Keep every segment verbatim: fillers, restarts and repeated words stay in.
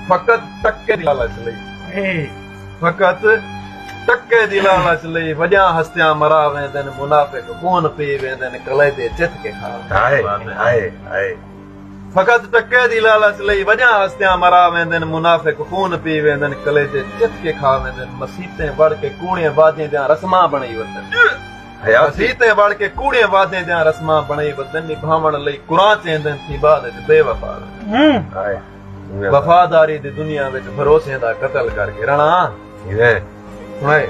فقط ٹکے دی لالچ لئی، فقط ٹکے دی لالچ لئی وݙیاں ہستیاں مرا ویندن، منافق خون پی ویندن، کلیجے چت کے کھا ویندن۔ ہائے، ہائے، ہائے۔ فقط ٹکے دی لالچ لئی وݙیاں ہستیاں مرا ویندن، منافق خون پی ویندن، کلیجے چت کے کھا ویندن، مسیتیں وڑ کے کوڑیاں وعدیں دیاں رسماں بݨائی ودن۔ مسیتیں وڑ کے کوڑیاں وعدیں دیاں رسماں بݨائی ودن، نبھاوݨ لئی قرآن چیندن، تھی بعد وچ بے وفا ویندن۔ ہائے۔ وفاداری دی دنیا وچ بھروسے دا قتل کر کے رہݨا۔ ہائے۔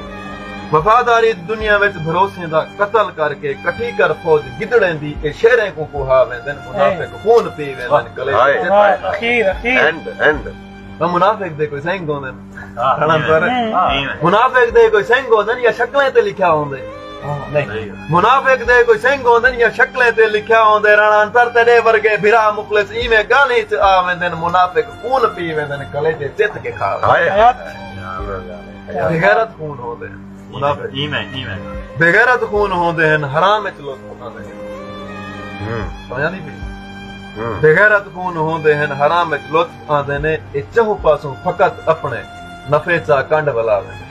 وفاداری دی دنیا وچ بھروسے دا قتل کر کے، کٹھی کر فوج گدڑیں دی، اے شیریں کوں کوہا ویندن، منافق خون پی ویندن، کلیجے چت کے کھا۔ اخیر، اخیر۔ اینڈ، اینڈ۔ تاں منافق دے کوئی سنگ ہوندن۔ ہاں۔ ہݨ پر ہاں۔ منافق دے کوئی سنگ ہوندن یا شکلیں تے لکھیا ہوندے؟ ہاں، نہیں۔ منافق دے کوئی سنگ ہوندن یا شکلیں تے لکھیا ہوندے؟ رہݨا انصر تیݙے ورگے بھرا مخلص ایویں ڳالھیں چ آ ویندن، منافق خون پی ویندن، کلیجے چت کے کھا ویندن۔ ہائے۔ بغیرت خون ہوندے ہن منافق۔ ایویں، ایویں۔ بغیرت خون ہوندے ہن، حرام وچ لطف آندے ہن۔ ہوں۔ سمجھا نہیں پئی؟ ہوں۔ بغیرت خون ہوندے ہن، حرام وچ لطف آندے نے، اے چہوں پاسوں فقط اپݨے نفع چا کنڈ ولا ویندن۔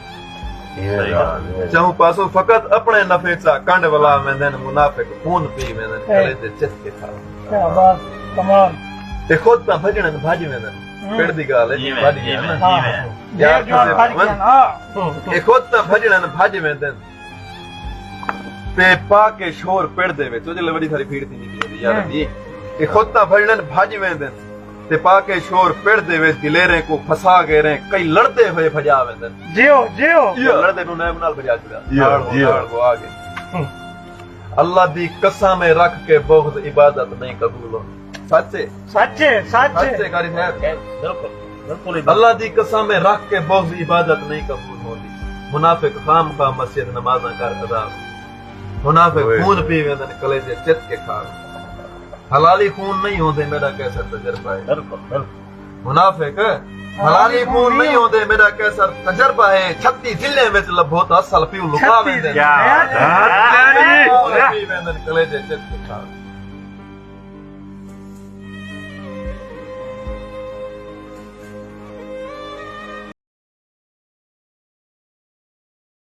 صحیح ڳالھ ہے۔ چہوں پاسوں فقط اپݨے نفع چا کنڈ ولا ویندن، منافق خون پی ویندن، کلیجے چت کے کھا ویندن۔ کیا بات، کمال۔ اے خود تاں بھڄݨن بھڄ ویندن۔ ہوں۔ پڑ دی ڳالھ ہے، ایویں، بھڄ ڳیا نا۔ ایویں۔ ہاں۔ یار جوان کسے بھڄ ڳیا نا۔ اے خود تاں بھڄݨن بھڄ ویندن۔ تے پا کے شور پڑ دے وچ، او جلے وݙی ساری بھیڑ تھیندی پئی ہوندی یار ہوں۔ دی۔ اے خود تاں بھڄݨن بھڄ ویندن۔ تے پا کے شور پڑ دے وچ دلیریں کوں پھسا گیریں، کئی لڑدے ہوئے بھڄا ویندن۔ جیو، جیو۔ ایہ لڑدے نوں نیب نال بھڄا چھڑیا۔ جیو، نال ہو، جیو۔ نال ہو آ ڳئے۔ ہوں۔ اللہ دی قسم ہے رکھ کے بغض عبادت نہیں قبول ہوندی۔ سچ ہے۔ سچ ہے، سچ ہے۔ سچ ہے قاری صاحب۔ بالکل، بالکل۔ اللہ دی قسم ہے رکھ کے بغض عبادت نہیں قبول ہوندی۔ منافق خام خواہ مسجد نمازاں کر ادا۔ منافق خون پی ویندن، کلیجے چت کے کھا ویندن۔ حلالی خون نہیں ہوندے، میݙا قیصر تجربہ ہے۔ بالکل، بالکل۔ منافق، حلالی خون نہیں ہوندے، میݙا قیصر تجربہ ہے۔ چھتی ضلعیں وچ لبھو تاں اصل پیو لکا ویندن۔ کیا بات ہے۔ خون پی ویندن، کلیجے چت کے کھا ویندن۔